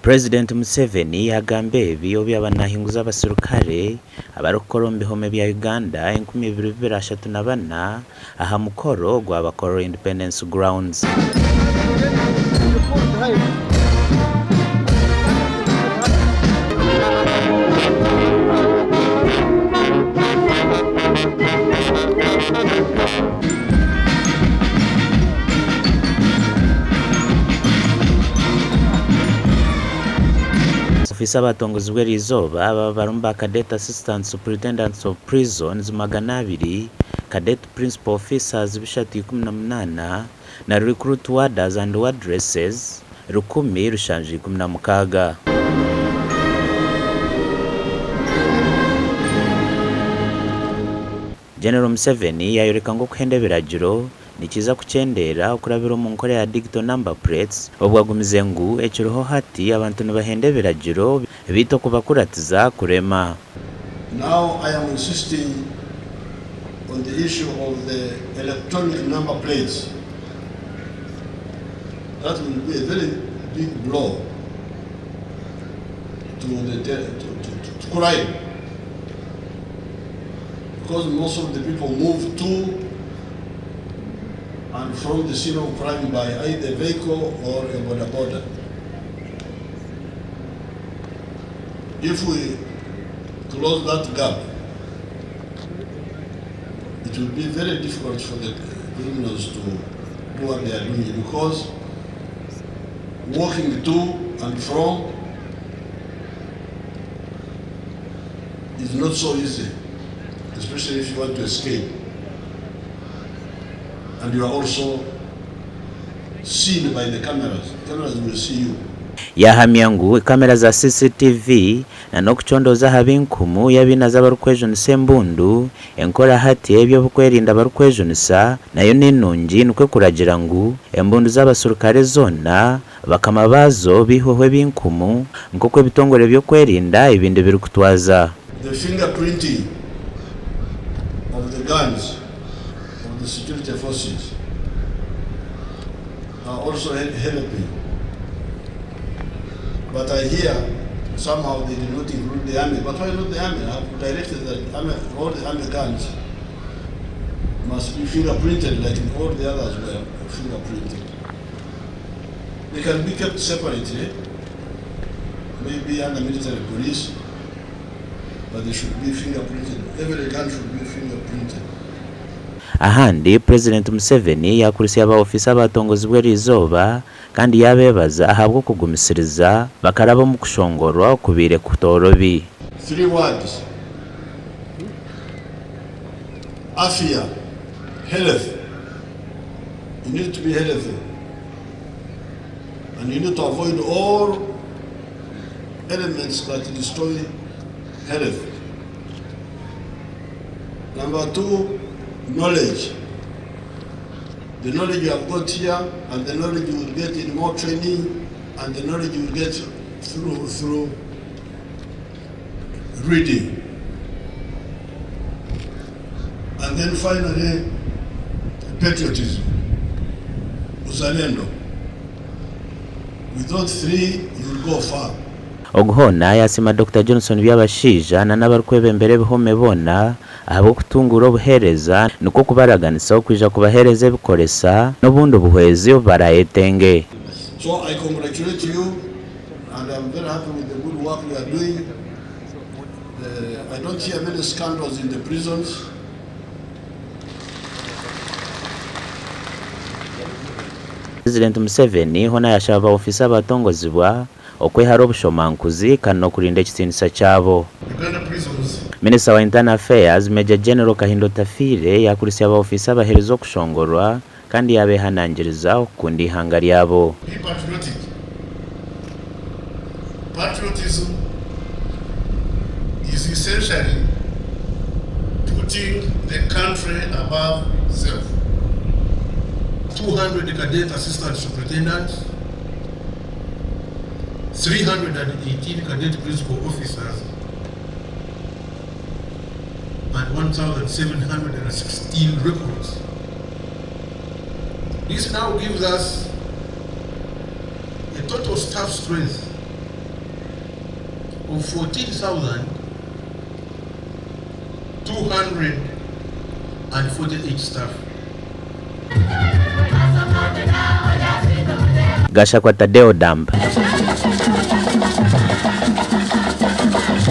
Purezidenti Museveni yagamba ebi obu yaaba nahinguza abasirukare abarikukora omu bihome bya Uganda 2234 aha mukoro gwa Bakoro Independence Grounds. Ofiisa abatongozibwe eriizooba baba barimu ba Cadet Assistant Superintendents of Prisons 200, Cadet Principal Officers 318 na Recruit Warders and Wardresses 1716. General Museveni yayoreka ngu okuhenda ebiragiro nikiza kukyendeera okurabira omu nkora ya digital number plates obwo agumize ngu ekiriho hati abantu nibahenda ebiragiro beitu okubakuratiza kurema. Now I am insisting on the issue of the electronic number plates. That will be a very big blow to the to, to, to crime because most of the people move to and from the scene of crime by either vehicle or a boda boda. If we close that gap, it will be very difficult for the criminals to do what they are doing because walking to and from is not so easy, especially if you want to escape. And you are also seen by the cameras. Cameras will see you. Yaahamya ngu kamera za CCTV na n'okucondooza aha b'enkumu y'abainazi abarikwejunisa embundu, enkora hati ey'eby'okwerinda barikwejunisa nayo ni nungi nikwo kuragira ngu embundu z'abaserukare zoona bakama baazo baihweho ebinkumu nk'oku ebitongore by'okwerinda ebindi birikutwaza. The fingerprinting of the guns of the security forces are also helping. But I hear somehow they did not include the army. But why not the army? I have directed that army, all the army guns must be fingerprinted like all the others were fingerprinted. They can be kept separately, maybe under military police, but they should be fingerprinted. Every gun should be fingerprinted. Ahandi, Purezidenti Museveni yaakurisya aba ofiisa abatongozibwe eriizooba kandi yaabeebaza ahabw'okugumisiriza bakaraba omu kushongorwa okubaire kutoorobi. Three words. Afya, health. You need to be healthy. And you need to avoid all elements that destroy health. Number two, knowledge. The knowledge you have got here and the knowledge you will get in more training and the knowledge you will get through reading. And then finally, patriotism, uzalendo. With those three, you will go far. Ogu hoona yasiima Dokita Johnson Byabashaija na n'abarikwebembera ebihome boona ahabw'okutunguura obuheereza nikwo kubaraganisa okwija kubaheereza ebikoresa n'obundi buhwezi obu barayetenge. So I congratulate you and I'm very happy with the good work you are doing. I don't hear many scandals in the prisons. Purezidenti Museveni hoona yashaba aba ofiisa abatongozibwa okwehara obushomankuzi kandi n'okurinda ekitiinisa kyabo. Uganda Prisons. Minisita wa Internal Affairs, Major General Kahinda Otafiire yakurisya aba ofiisa abaheereza okushongorwa kandi yabehanangiriza okukunda eihanga ryabo. Be patriotic. Patriotism is essentially putting the country above self. 200 cadet assistant superintendents, 318 cadet principal officers, and 1,716 recruits. This now gives us a total staff strength of 14,248 staff. Gashakwa Tadeo Damba.